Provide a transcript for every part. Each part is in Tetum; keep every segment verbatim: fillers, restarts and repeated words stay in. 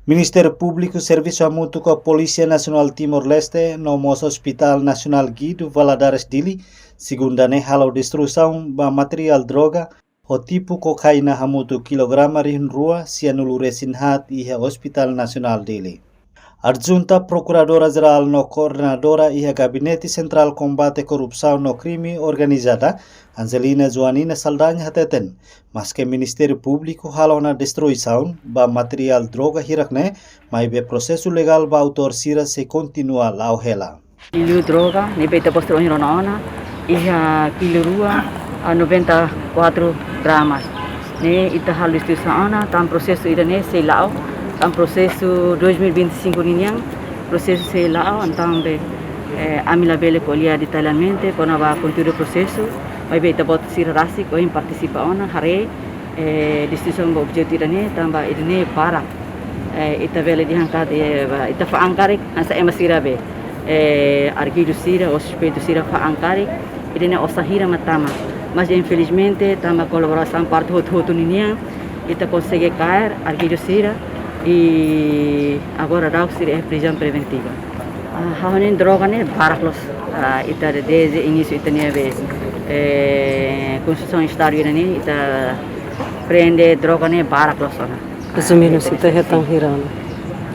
Ministériu Públiku servisu hamutuk ho Polísia Nasionál Timor-Leste no mós Hospitál Nasionál Guido Valadares Dili, segunda ne'e halo destruisaun ba materiál droga ho tipu kokaina hamutuk kilograma rihun rua sianulu resin haat iha Hospitál Nasionál Dili. Adjunta Prokuradora Jerál no koordenadora iha Gabinete Sentrál Kombate Korrupsaun no Krime Organizada, Angelina Joanina Saldanha hateten, maske Ministériu Públiku halo ona destruisaun ba materiál droga hirak ne'e, maibé prosesu legál ba autór sira sei kontinua la'o hela. Kilu droga ne'ebé ita-boot sira ohin rona ona, iha kilu rua, ah, noventa e quatro gramas. Ne'e ita halo destruisaun ona, tan prosesu ida-ne'e sei la'o, tan prosesu dois mil e vinte e cinco ninian, prosesu sei la'o, entaun be, eh, ami labele ko'alia detalladamente kona-ba konteúdu prosesu, maibé ita-boot sira rasik ohin partisipa ona, haree, eh, destruisaun ba objetu ida-ne'e, tanba ida-ne'e barak. Eh, ita bele dehan katak, eh, ba, ita fa'an karik, hanesan ema sira be, eh, arguidu sira, ou suspeitu sira fa'an karik, ida-ne'e osan hira mak tama. Mas, infelizmente, tanba kolaborasaun parte hotu-hotu ninian, ita konsege kaer arguidu sira, i agora daudaun sira iha prizaun preventiva. Ah, ha'u hanoin droga ne'e barak loos. Ah, ita de, desde inísiu ita-nia be, eh, konstrusaun estádiu ne'e, ita prende droga ne'e barak loos ona. Mais ou menos ita hetan hira ona?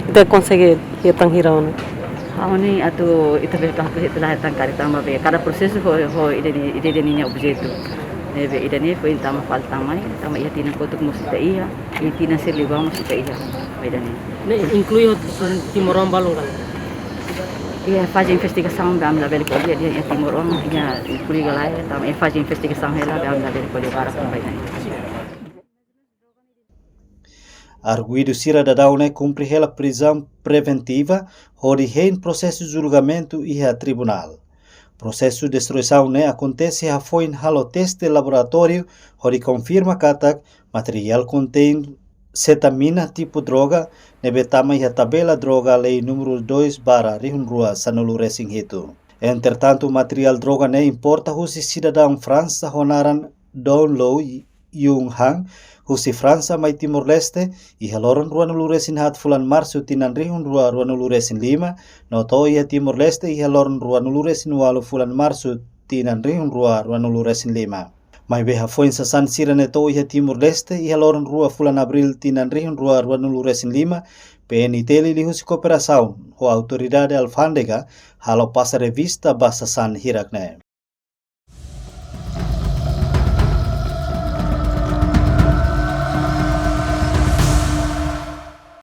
Ita konsege hetan hira ona? Ha'u hanoin atu ita be atu ita la hetan karik tanba be kada prosesu ho, ho ida-ne'e, ida-ne'e ninia objetu. Ne'ebé ida-ne'e foin tama fali tan mai, tanba iha tinan kotuk mós ita iha, iha tinan sira liubá mós ita iha. Ida-ne'e. Ne'e inklui ho timoroan balun ka lae? Iha faze investigasaun be ami labele ko'alia dehan iha timoroan, iha inklui ka lae, tanba iha faze investigasaun hela be ami labele ko'alia barak tanba ida-ne'e. Arguidu sira daudaun ne'e kumpre hela prizaun preventiva, hodi hein prosesu julgamentu iha tribunál. Prosesu destruisaun ne'e akontese hafoin halo teste laboratóriu, hodi konfirma katak materiál kontein setamina tipu droga, ne'ebé tama iha tabela droga lei númeru dois barra rihun rua sanulu resin hitu. Entretantu, materiál droga ne'e importa husi sidadaun Fransa ho naran Don Lou Yung Han, husi Fransa mai Timor-Leste, iha loron ruanulu resin haat fulan Marsu tinan rihun rua ruanulu resin lima, no to'o iha Timor-Leste iha loron ruanulu resin ualu fulan Marsu tinan rihun rua ruanulu resin lima. Maibé hafoin sasán sira-ne'e to'o iha Timor-Leste iha loron rua fulan Abríl tinan rihun rua ruanulu resin lima, P N T L liuhusi kooperasaun ho autoridade alfándega halo pasa revista ba sasán hirak ne'e.